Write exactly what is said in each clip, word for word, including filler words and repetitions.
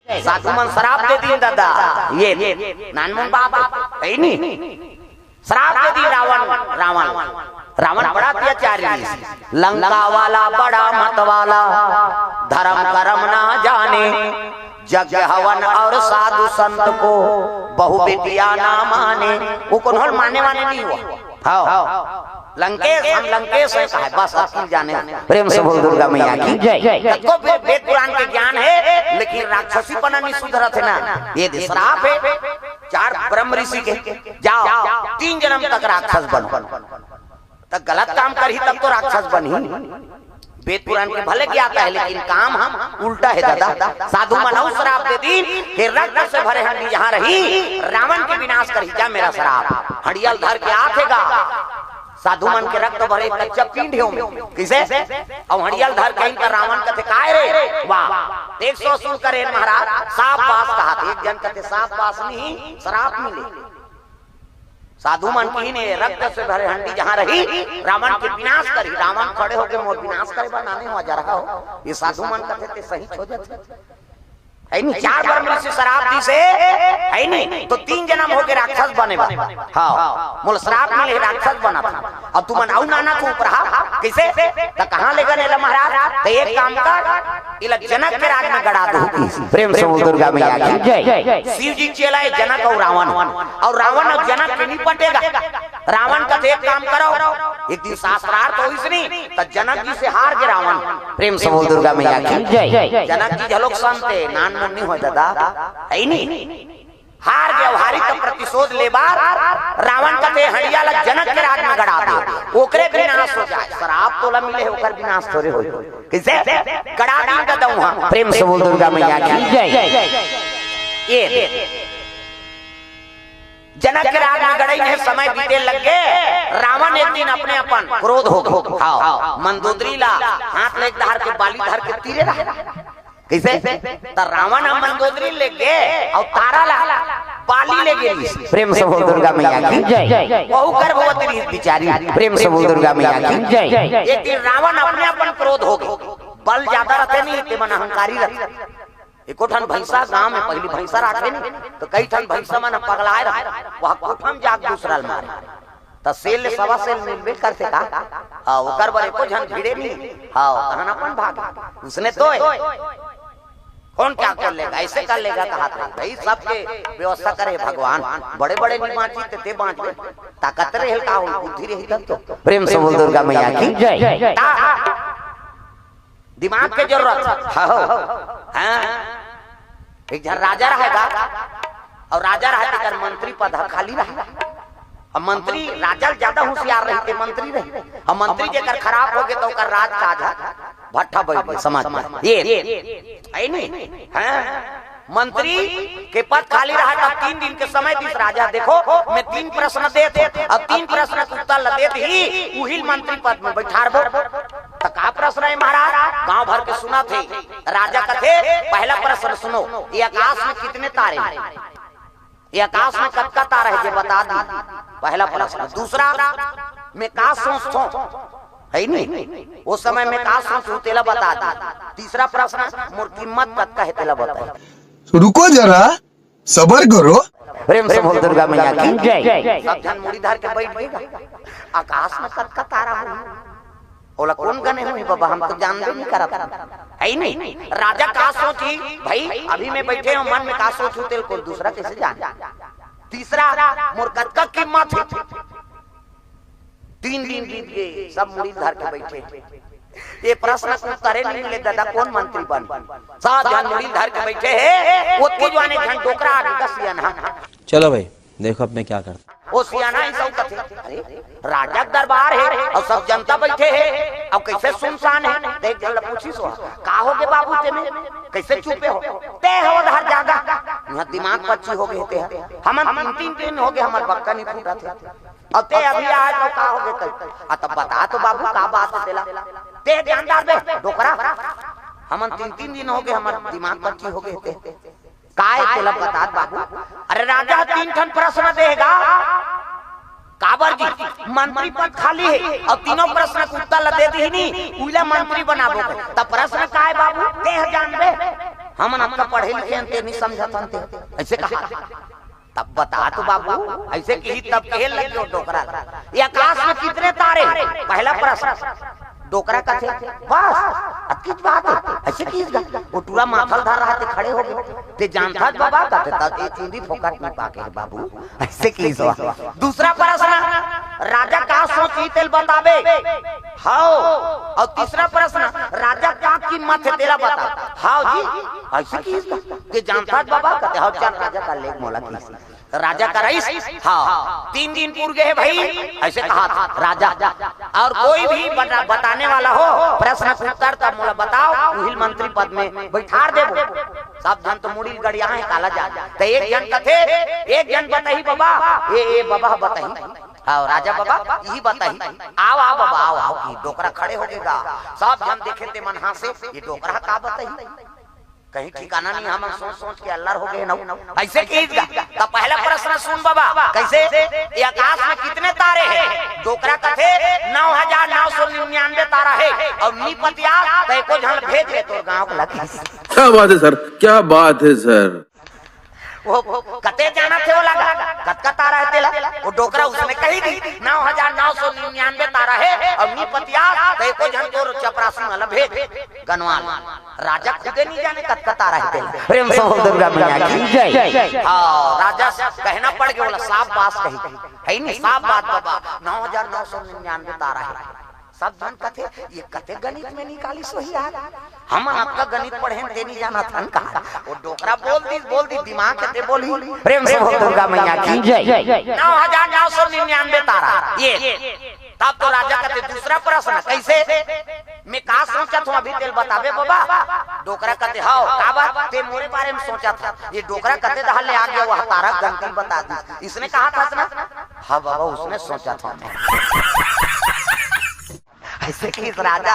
साधु मन श्राप दे दिन दादा, ये नानमुन बाप है नहीं, श्राप दे दिन रावण। रावण, रावण बड़ा अत्याचारी रहिस। लंका वाला बड़ा मत वाला, धर्म कर्म ना जाने, यज्ञ हवन और साधु संत को बहु विद्या ना माने। वो कोनो माने वाने नहीं हुआ। हाँ, लंकेश, हम लंकेश है कहा, बस अतकी ल जाने। प्रेम से बोल दुर्गा मैया की जय। सबको वे-, वेद पुराण के ज्ञान है, लेकिन राक्षसीपना नहीं सुधरत है ना। ये दे श्राप है चार ब्रह्म ऋषि के, जाओ तीन जन्म तक राक्षस बनो। त गलत काम करही तब तो राक्षस बनही। वेद पुराण के भले ज्ञाता है, लेकिन काम हम उल्टा है दादा। साधु मन अउ श्राप दे दिन कि रक्त से भरे हंडी जहाँ रही, रावण के विनाश करही, जा मेरा श्राप। हंडिया ल धर के आथे गा, साधु मन के रक्त भरे कच्चा पिंड हे ओमे। कइसे? अउ हंडिया ल धर के इनका रावण कथे, "काय रे? वाह, एक सौ वसूल करे महाराज, साफ बास कहा थे।" एक जन कथे, "साफ बास नहीं, श्राप मिले।" साधु मन किहिन, "रक्त से भरे हंडी जहाँ रही, रावण के विनाश करही।" रावण खड़े होके मोर विनाश करे बर नाने हो जा रहा हो। ये साधु मन कथे ते सही हो जाथे। है नहीं, चार बार मनुष्य श्राप दिस हे, है नहीं, तो तीन जन्म होके राक्षस बने बा। हाँ, मोला श्राप मिले हे, राक्षस बना था। अब तुमन अउ नाना को ऊपर हा, कइसे? त कहाँ ले गन एला महाराज? त एक काम कर, एला जनक के राज में गड़ा दो। प्रेम से बोल दुर्गा मैया की जय। शिव जी चेला है जनक अउ रावण, अउ रावण अउ जनक के नहीं पटेगा। रावण कथे, "एक काम करो, एक दिन शास्त्रार्थ होइस नहीं, त जनक जी से हार गे रावण।" प्रेम से बोल दुर्गा मैया की जय। जनक जी घलोक संत हे, नान मन नहीं होय दादा, है नहीं। हार गे, हारी त प्रतिशोध ले बर रावण कथे, "हंडिया ल जनक के राज में गड़ा दे, ओकरे विनाश हो जाए।" श्राप तोला मिले हे, ओकर विनाश थोरे होय। कइसे? गड़ा दिन का दऊं, हाँ। प्रेम से बोल दुर्गा मैया की जय। ये जनक के राज में गड़ई में समय बीते लग गे। रावण एक दिन अपने अपन क्रोध हो गे। हाँ, मंदोदरी ला हाथ ले धर के, बाली धर के तीरे रहा। कइसे? त रावण ह मंदोदरी ले गे अउ तारा ला बाली ले गे। प्रेम से बोल दुर्गा मैया की जय। वहू गर्भवती रहिस बिचारी। प्रेम से बोल दुर्गा मैया की जय। एक दिन रावण अपने अपन क्रोध हो गे। बल ज्यादा रथे नहीं, ते मन अहंकारी रथे। एको ठन भैंसा गांव में, पहली भैंसा राखे नहीं, तो कई ठन भैंसा मन पगलाए रहे, वह कोठा में जाके दूसरा ल मारे। त सेल ले सवा सेल मिलबे करथे का? हाँ, ओकर बर एको झन भिड़े नहीं। हाँ, तहन अपन भागे। उसने तो है। कौन क्या कर लेगा, ऐसे कर लेगा, कहा था भाई, सबके व्यवस्था करे भगवान। बड़े बड़े नहीं बांची ते, ते बांचबे। ताकत रहे का हो, बुद्धि रही तब तो। प्रेम से बोल दुर्गा मैया की जय। ता-, दिमाग के जरूरत है। हाँ, हाँ। एक झन राजा रहेगा, अउ राजा रहे तेकर मंत्री पद ह खाली रहे। अब मंत्री राजा ल ज्यादा होशियार रहिथे, मंत्री रही। अब मंत्री जेकर खराब हो गे त ओकर राजकाज ह भट्ठा बैठ गे समाज में। ये, ये, है नहीं? हैं? मंत्री के पद खाली रहा तब तीन दिन के समय दिस राजा, देखो, मैं तीन प्रश्न देत हूँ, अब तीन प्रश्न के उत्तर ल देत ही उही ल मंत्री पद में बैठारबो। त का प्रश्न है महाराज? गांव भर के सुनत हे। राजा कथे, "पहला प्रश्न सुनो, ये आकाश में कितने तारे हैं? ये आकाश में कतका तारा है, जे बता दी।" पहला प्रश्न। दूसरा, "मैं का सोचथों?" है नहीं? उस समय मैं का सोचूं, तेला बता दी। तीसरा प्रश्न, "मोर कीमत कतका है, तेला बताई।" तो रुको जरा, सबर करो। प्रेम से बोल दुर्गा मैया की जय। सब झन मुड़ी धर के बैठ गे। आकाश में कतका तारा हो, ओला कौन गने होही बाबा, हम तो जानबे नहीं करत हन। है ही नहीं। राजा का सोची, भाई अभी मैं बैठे हूँ, मन में का सोचूं, तेल कोई दूसरा कैसे जाने? तीसरा, मोर कतका कीमत है? तीन दिन बीत गए, सब मुड़ी धर के बैठे। ये प्रश्न के उत्तरे नहीं मिले, दादा कौन मंत्री बन? सब झन मुड़ी धर के बैठे हैं, ओतके जुआने झन डोकरा आगे का सियाना। चलो भाई, देखो अब मैं क्या करता। वो सियाना ही सब कथे, "अरे, राजा के दरबार है और सब जनता बैठे है, अब कैसे सुनसान है?" देख जन पूछी सो, "का हो गे बाबू तेमे? कैसे चुपे हो?" "ते हो उधर जागा, यहाँ दिमाग पच्ची हो गए ते है। हमन तीन, तीन दिन हो गए, हमार बक्का नहीं फूटा थे।" अउ ते अभी आए तो का हो गे कही? आ तब बता तो बाबू का बात है तेला? ते जानदार बे, डोकरा। हमन तीन तीन दिन हो गए, हमर दिमाग पच्ची हो गए ते। काय तेला बता बाबू? अरे राजा तीन ठन प्रश्न देगा। काबर जी? मंत्री पद खाली है अउ तीनों प्रश्न के उत्तर ल दे दिही नी, उला मंत्री बनाबो। त प्रश्न काय बाबू? ते ह जानबे। हमन अतका पढ़े लिखे हन, ते नहीं समझत हन ते, ऐसे कहा। तब बता तो बाबू, ऐसे किहिस तब कहे लग गयो डोकरा ला। ये आकाश में कितने तारे हैं? पहला प्रश्न। डोकरा कथे, बस, अतकीच बात है, ऐसे किहिस गा। वो टूरा माथा ल धर रहा, ते खड़े हो गए। ते जानथस बाबा, कथे, तब ये चुंदी फोकट में पाके हे बाबू, ऐसे किहिस गा। दूसरा प्रश्न, राजा का सोचिस तेला बताबे? हव। अउ तीसरा प्रश्न, राजा का कीमत हे तेला बता। हव जी, ऐसे किहिस गा। ते जानथस बाबा, कथे, हव, चल राजा कर ले मोला किहिस। राजा करइस, हव, तीन दिन पूर गे हे भाई, ऐसे कहा था राजा। अउ कोई भी बता, बताने वाला हो प्रश्न के उत्तर, तब मोला बताव, उही ल मंत्री पद में बइठार देबो। सब झन तो मुड़ी ल गड़ियाहे, काला जान। त एक झन कथे, एक झन बताही बाबा, ए, ए बाबा बताही। हव, राजा बाबा, इही बताही। आव, आव बाबा, आव, आव, कि डोकरा खड़े हो गे गा। सब झन देखे ते मन हाँसे, ये डोकरा का बताही? कहीं ठिकाना नहीं, हमन सोच सोच के अल्लर हो गए नव। ऐसे किहिस गा। त पहला प्रश्न सुन बाबा, कैसे? ये आकाश में कितने तारे हैं? डोकरा कथे, नौ हजार नौ सौ निन्यानवे तारा है, अउ नी पतियास त एको झन भेज रे तोर गाँव के लगे। क्या बात है सर, क्या बात है सर। वो कते जानथे ओला गा, कतका तारा हे तेला? वो डोकरा उसने कही दिस, नौ हजार नौ सौ निन्यानवे तारा है, अउ नी पतियास त एको झन तोर चपरासी मन ला भेज, गनवाल। राजा खुदे नहीं जाने कतका तारा हे तेला। प्रेम से बोल दुर्गा मैया की जय। हव, राजा से कहना पड़ गे ओला, साफ बात कही, हे नहीं, साफ बात बाबा, नौ हजार नौ सौ निन्यानवे तारा है। सब झन कथे, ये कते गणित में निकालिस होही यार। हमन अतका गणित पढ़े हन, ते नहीं जानत हन कहा। वो डोकरा बोल दिस, बोल दिस, दिमाग हे ते बोलही। प्रेम से बोल दुर्गा मैया की जय। नौ हजार नौ सौ निन्यानवे तारा, ये। तब तो राजा कथे, दूसरा प्रश्न, कैसे? मैं का सोचत हँव, अभी तेला बताबे बाबा। डोकरा कथे, हव, काबर? ते मोरे बारे में सोचत हस। ये डोकरा कते डहर ले आ गे, वो तारा गनती बता दिस। इसने कहा था ना? हव बाबा, उसने सोचत हँव मैं। ऐसे किहिस राजा।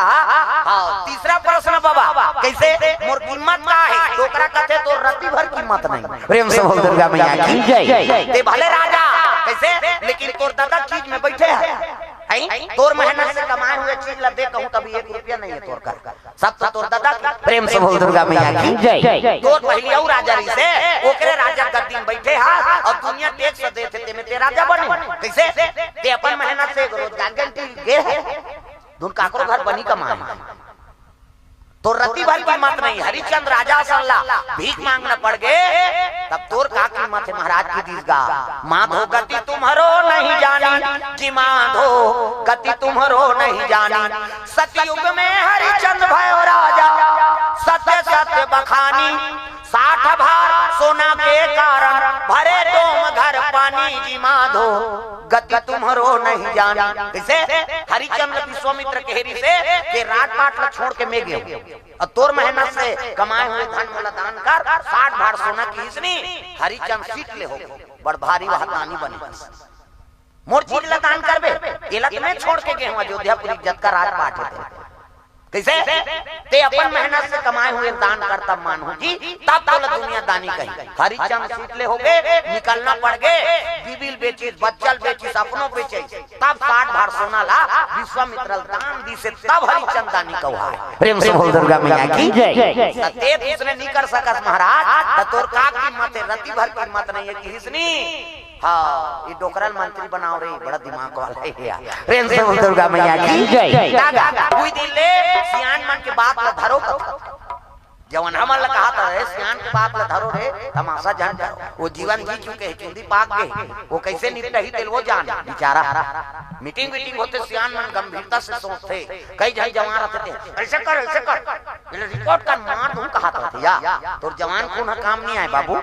हव, तीसरा प्रश्न बाबा, कैसे? मोर कीमत का हे? डोकरा कथे, तोर रत्ती भर कीमत नहीं। प्रेम से बोल दुर्गा मैया की जय। ते भले राजा, कैसे? लेकिन तोर ददा चीज में बइठे हे। हैं? तोर मेहनत से कमाए हुए चीज ला दे कहूँ, तभी एक रुपया नहीं हे तोर कर। सब तो तोर ददा के। प्रेम से बोल दुर्गा मैया की जय। तोर पहिली अउ राजा रहिसे, ओकरे राजा गद्दी में बइठे हस, अउ दुनिया टैक्स देथे, तेमे ते राजा बने। कैसे? ते अपन मेहनत से रोजगार गारंटी गे हे। धुन काकरो घर बनी कमाए। तोर रत्ती भर कीमत नहीं, हरिचंद राजा असन ला भीख मांगना पड़ गे, तब तोर का कीमत हे महाराज, किहिस गा। माधो गति तुम्हरो नहीं जानी, जी माधो गति तुम्हरो नहीं जानी। सतयुग में हरिचंद भयो राजा, सत्य सत्य बखानी। साठ भार सोना के कारण, भरे डोम घर पानी, जी माधो गति तुम्हरो नहीं जानी। कैसे? हरिचंद विश्वामित्र कहे रहिसे के राजपाट ला छोड़ के मैं गेंव, अउ तोर मेहनत से कमाए हुए धन मोला दान कर, साठ भार सोना, किहिस नी, हरिचंद सीट ले हो, बड़ भारी वह दानी बने। मोर चीज ला दान करबे, एला तो मैं छोड़ के गेंव अयोध्यापुरी, जतका राजपाट हे। कैसे? ते अपन मेहनत से कमाए हुए दान कर, तब मानहूँ जी, तब तोला दुनिया दानी कही। हरिचंद सीट ले हो गे, निकलना पड़ गे, बीबी ल बेचिस, बच्चा ल बेचिस, अपनो बेचिस, तब साठ भार सोना ला विश्वामित्र ल दान दिसे, तब हरिचंद दानी कहाय। प्रेम से बोल दुर्गा मैया की जय। त ते उसने नहीं कर सकस महाराज, त तोर का कीमत हे, रत्ती भर कीमत नहीं हे, किहिस नी। हव, ये डोकरा ल मंत्री बनाव रे, बड़ा दिमाग वाला हे यार। प्रेम से बोल दुर्गा मैया की जय। दादा, कोई दिन ले सियान मन के बात ला धरो कथों। जवन हमन ला कहा था, "ए, सियान के बात ला धरो रे, तमाशा झन करो।" वो जीवन जी चुके हे, चुंदी पाक गे हे, वो कैसे निपटही तेला वो जान, बेचारा। मीटिंग वीटिंग होथे, सियान मन गंभीरता से सोचथे। कई झन जवान रहिथे, "ऐसे कर, ऐसे कर, एला रिपोर्ट कर, मार दूँ," कहा था या। तोर जवान खून ह काम नहीं आय बाबू।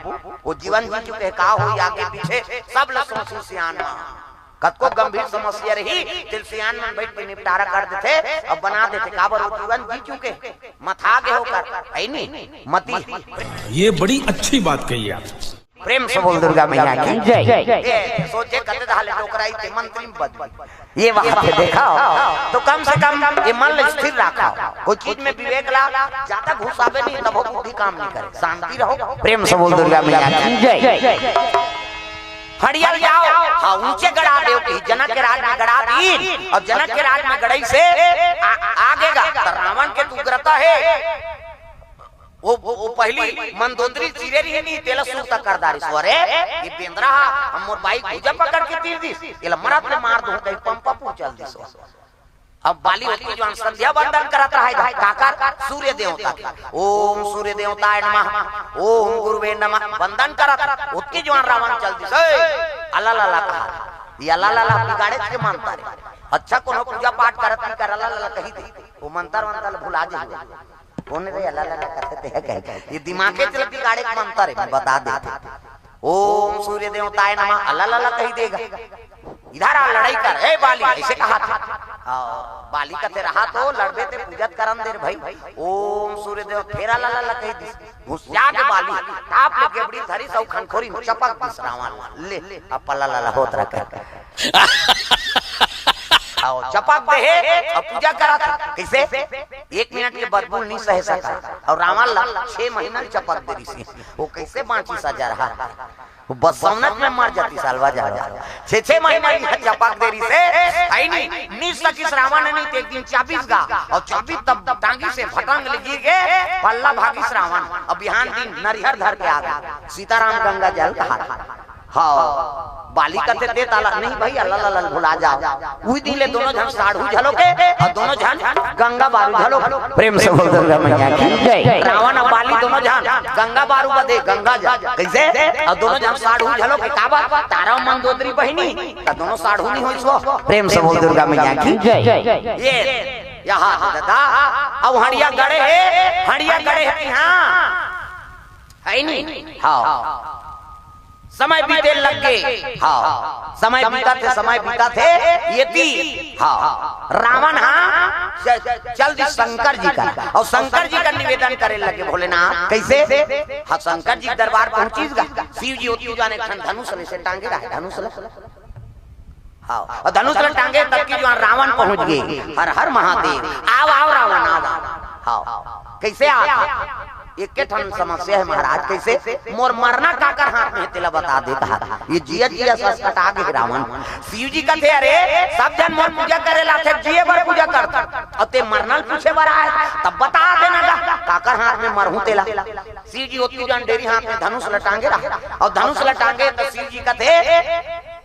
वो जीवन जी चुके हे, का होही आगे पीछे, सब ला सोचहू सियान मन। कतको गंभीर समस्या रही, तेला सियान मन बइठ के निपटारा कर देथे अउ बना देथे। काबर? वो जीवन जी चुके हे, मथा गे हे ओकर, हे नी? मती। ये बड़ी अच्छी बात कही आप। प्रेम से बोल दुर्गा मैया की जय। ए, सोचे कते डहर ले डोकराइस ते मंत्री में बदली। ये बात हे, देखा हो? तो कम से कम ये मन ला स्थिर रखा हो। कोई चीज में विवेक ला, ज्यादा घुसाबे नहीं, तब वो बुद्धि काम नहीं करे। शांति रहो। प्रेम से बोल दुर्गा मैया की जय। हड़िया ल जाव, हाँ, ऊंचे गड़ा देव, कि जनक के राज में गड़ा दीन, अउ जनक के राज में गड़इसे आ, आगे गा, त रावण के तो उग्रता हे, ओ, ओ, ओ पहिली मंदोदरी चीरे रहिस नहीं, तेला सुरता कर डारिस। अरे, ये बेंदरा हा, हम मोर बाई भुजा पकड़ के तीर दिस, एला मरत ले मार दूं, कहीं पंपा पूछल दिस। अब बाली ओतकी जुआन संध्या बंदन करत रहा हे, काकर? सूर्य देवता के। ओम सूर्य देवताय नमः, ओम गुरुवे नमः, बंदन करत, ओतकी जुआन रावण चल दिस। ए, अला ला ला कहा, ये अला ला ला बिगाड़े के मंतर हे। अच्छा, कोनो पूजा पाठ करत नहीं कर, अला ला ला कही दे, वो मंतर वंतर भुला जाए। कोन रे अला ला ला कथे ते कहे? ये दिमागे चल बिगाड़े के मंतर हे, मैं बता देते। ओम सूर्य देवताय नमः, अला ला ला कही देगा। इधर आ, लड़ाई कर, ए बाली, ऐसे कहा था। हाँ, बाली कथे रहा तो लड़बे ते पूजत करन दे रे भाई। ओम सूर्य देव, फेर अला ला ला कही दिस। घुसिया के बाली, टाप ले गेबड़ी धरिस अउ खनखोरी में चपक दिस रावण ला। ले, अब पला ला ला होत रहा कर। आओ, चपक दे हे, अब पूजा करत हे। कैसे? एक मिनट के बदबू नहीं सहे सका। अउ रावण ला छह महीना चपक दे रहिस हे। वो कैसे बांची सजा रहा? वो बसौनत में मर जाती सालवा जावा। छह, छह महीना ये चपक दे रहिस हे, है नहीं? नहीं सकिस रावण नहीं, तो एक दिन चाबिस गा, अउ चाबिस तब टांगी से फटंग ले गिर के पल्ला भागिस रावण। अब बिहान दिन नरिहर धर के आ गा। सीताराम गंगा जल कहा था। हाँ, बाली कथे दे ताला, नहीं भाई, अला ला ला भुला जाओ। उही दिन ले दोनों झन साढ़ू झलो के, अउ दोनों झन गंगा बारू झलो। प्रेम से बोल दुर्गा मैया की जय। रावण अउ बाली दोनों झन गंगा बारू बदे गंगा जा। कैसे? अउ दोनों झन साढ़ू झलो के, काबर? तारा मंदोदरी बहिनी, त दोनों साढ़ू नहीं होइस वो। प्रेम से बोल दुर्गा मैया की जय। ये, यहाँ दादा, अब हंडिया गड़े हे, हंडिया गड़े हे, हाँ। है नहीं? हाँ। समय बीते लग गे। हाँ, समय बीतत हे, समय बीतत हे, ये ती, हाँ, रावण हा च-, चल दिस शंकर जी कर, अउ शंकर जी कर निवेदन करे लगे भोलेनाथ। कैसे? हाँ, शंकर जी के दरबार पहुंचिस गा। शिव जी ओतकी जुआन एक ठन धनुष ले से टांगे रहा, धनुष ले। हाँ, अउ धनुष ल टांगे तब कि जुआन रावण पहुंच गे। हर हर महादेव, आव आव रावण आव। हाँ, कैसे आव? एके ठन समस्या हे महाराज, कैसे? मोर मरना काकर हाथ में हे तेला बता दे कहा। ये जिया जिया सस कटा गे रावण। शिव जी कथे, अरे सब झन मोर पूजा करे ला आथे, जिए बर पूजा करथे, अउ ते मरना ल पूछे बर आए, तब बता देना गा काकर हाथ में मरहूं तेला। शिव जी ओतकी जुआन डेरी हाथ में धनुष ल टांगे रहा, अउ धनुष ल टांगे त शिव जी कथे,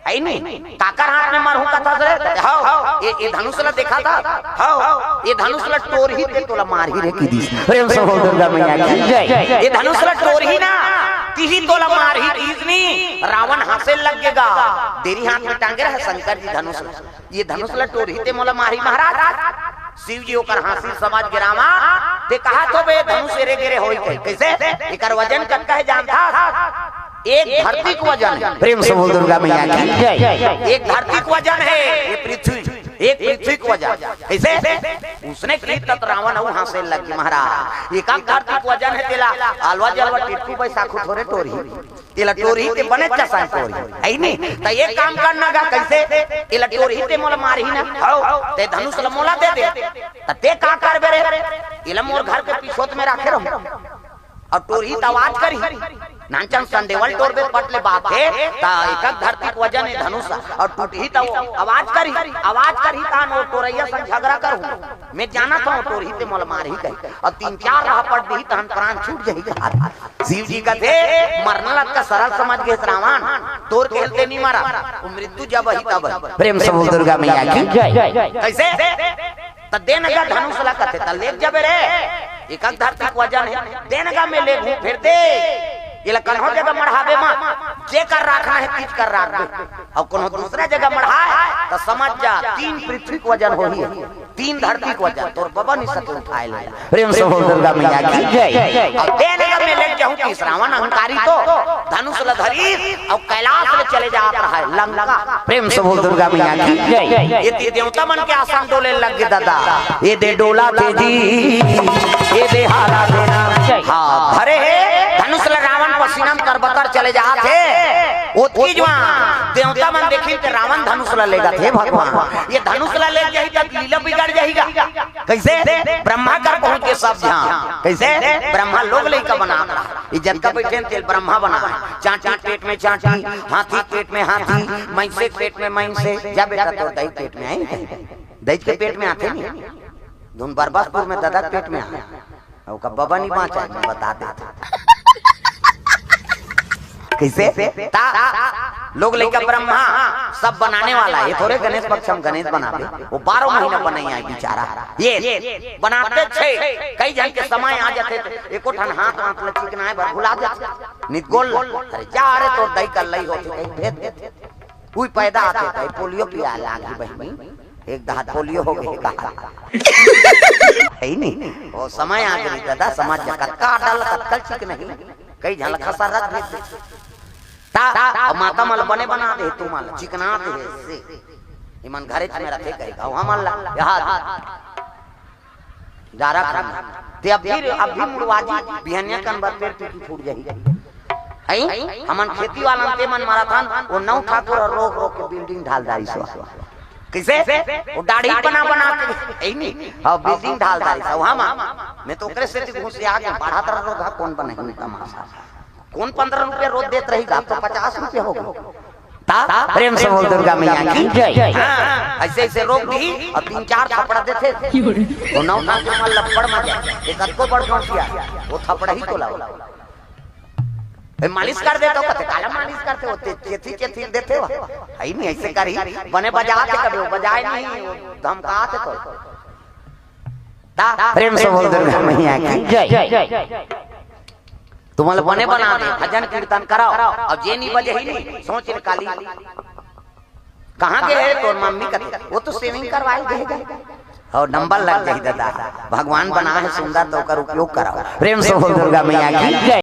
है नहीं? काकर हाथ में मरहूं कथा रे? हव, ये, ये धनुष ला देखा था? हव, ये धनुष ला टोरही ते तोला मारही रे किहिस। प्रेम से बोल दुर्गा मैया की जय। ये धनुष ला टोरही ना, तिही तोला मारही किहिस नी। रावण हंसे लग गे गा। डेरी हाथ में टांगे रहा शंकर जी धनुष ला। ये धनुष ला टोरही ते मोला मारही महाराज। शिव जी ओकर हांसी समझ गे, रावण, ते कहा तो बे धनुष एरे गेरे होई कहे। कैसे? एकर वजन कतका हे जानथस? एक धरती के वजन हे। प्रेम से बोल दुर्गा मैया की जय। एक धरती के वजन हे, ये पृथ्वी, एक पृथ्वी के वजन। कैसे? उसने की तत रावण अउ हांसे लग गे महाराज। एक धरती के वजन हे तेला, अलवा जलवा टिटकू बैसाखू थोरे टोरही। तेला टोरही ते बने चसन टोरही। है नी? त ये काम करना गा कैसे? एला टोरही ते मोला मारही ना। हव, ते धनुष ला मोला दे दे। त ते का करबे रे? एला मोर घर के पिछोत में राखे रहूं। अउ टोरही त आवाज करही। नानचन संदेवल टोरबे पट ले बात हे, त एकक धरती के वजन हे धनुष, अउ टूटही त आवाज करही, आवाज करही त ओ टोरइया संग झगड़ा करहूं। मैं जानत हंव टोरही ते मोला मारही कही, अउ तीन चार राहपट दिही तहन प्राण छूट जाही कहा। शिव जी कथे, मरना ला अतका सरल समझ गेस रावण, टोर के हेलते नहीं मरा, वो मृत्यु जब ही तब ही। प्रेम से बोल दुर्गा मैया की जय। कैसे? त दे न गा धनुष ला कथे, त लेग जबे रे, एकक धरती के वजन हे, दे न गा मैं लेगहूं, फेर दे। एला कन्हो जगह मढ़ाबे मत, जेकर राखना हे तीज कर राख दे। अउ कोनो दूसरा जगह मढ़ाए त समझ जा तीन पृथ्वी के वजन होही, तीन धरती के वजन, तोर बबा नहीं सके उठाए ले। प्रेम से बोल दुर्गा मैया की जय। अउ दे न गा मैं लेग जाहूं किहिस रावण अहंकारी तो धनुष ल धरिस अउ कैलाश ले चले जात रहा हे लंका। प्रेम से बोल दुर्गा मैया की जय। ये ते देवता मन के आसन डोले लग गे दादा। ये दे डोला थे जी, ये दे हाला थे ना। हाँ, धरे हे धनुष ल रावण पसीना में तरबतर चले जात हे। ओतकी जुआन देवता मन देखिन ते रावण धनुष ल लेगत हे भगवान। ये धनुष ल ले जाही त लीला बिगड़ जाही गा। कैसे? ब्रह्मा कर पहुंच गे सब झन। कैसे? ब्रह्मा लोग लइका बनात रहा। ये जतका बइठे हे तेला ब्रह्मा बनाए। चांटी पेट में चांटी, हाथी पेट में हाथी, मइनसे पेट में मइनसे। जा बेटा तोर दाई पेट में आही कहीं। दाई के पेट में आथे नहीं। धुन बरबसपुर में दादा के पेट में आए। ओकर बबा नहीं बाँचा, मैं बता देता। कैसे? ता, लोग लइका ब्रह्मा, सब बनाने वाला है। ये थोड़े गणेश पक्ष हम गणेश बनाबे, वो बारह महीना बनइया है बेचारा। ये बनाते छे, कई झन के समय आ जाथे, तो एको ठन हाथ वाथ ल चिकनाए बर भुला जाथे। नित गोल, अरे जा रे, तोर दाई कर लई होथे, कहीं भेज देथे। कोई पैदा आथे, कहीं पोलियो पिया लागी बहिनी, एक दाँत पोलियो हो गए कहा। है ही नहीं, वो समय आ गई दादा, समाज के कतका डाल, कतका चिकनही, कई झन ल खसर रख देथे। ता, अब माता मन ल बने बना दे, तू मन ल चिकना दे से। इमन घरेच में रखे कहे, गाँव हमन ला, यहाँ जारा खाना। ते अभी, अभी मुड़वा जी, बिहनिया कन बर पेड़ टूटी फूट जाही। हई? हमन खेती वाला ते मन मारा थन, वो नौ ठाकुर और रोक रोक के बिल्डिंग ढाल डारी सो। कैसे? वो दाढ़ी बना बना के, है नहीं? हाँ, बिल्डिंग ढाल डारी सो। हाँ, माँ, मैं तो ओकरे से घुस के आ गया, बढ़ा तर रोग है, कौन बना ही नहीं तमाशा। कौन पन्द्रह रुपया रोज देत रही, अब तो पचास रुपया हो गया। ता प्रेम से बोल दुर्गा मैया की जय। हाँ, ऐसे ऐसे रोक दी और तीन चार थपड़ा देथे। वो नौ साल के मन लपड़ में जाए, एक अतको बड़ गाँव किया, वो थपड़ा ही तो लाओ। ए, मालिश कर देथो, कथे काला मालिश करथे, वो ते-, चेथी चेथी देथे हो। है नहीं, ऐसे करी, बने बजाथे कभी, वो बजाए नहीं, वो धमकाथे तो। ता प्रेम से बोल दुर्गा मैया की जय। तुमन ल बने बना दे, भजन कीर्तन कराओ। अब जे नहीं बजे ही नहीं, सोच ले काली। कहाँ गे हे तोर मम्मी कथे, वो तो सेविंग करवाए गे हे। और नंबर लग जाही दादा, भगवान बना है सुंदर, तो ओकर उपयोग कराओ। प्रेम से बोल दुर्गा मैया की जय।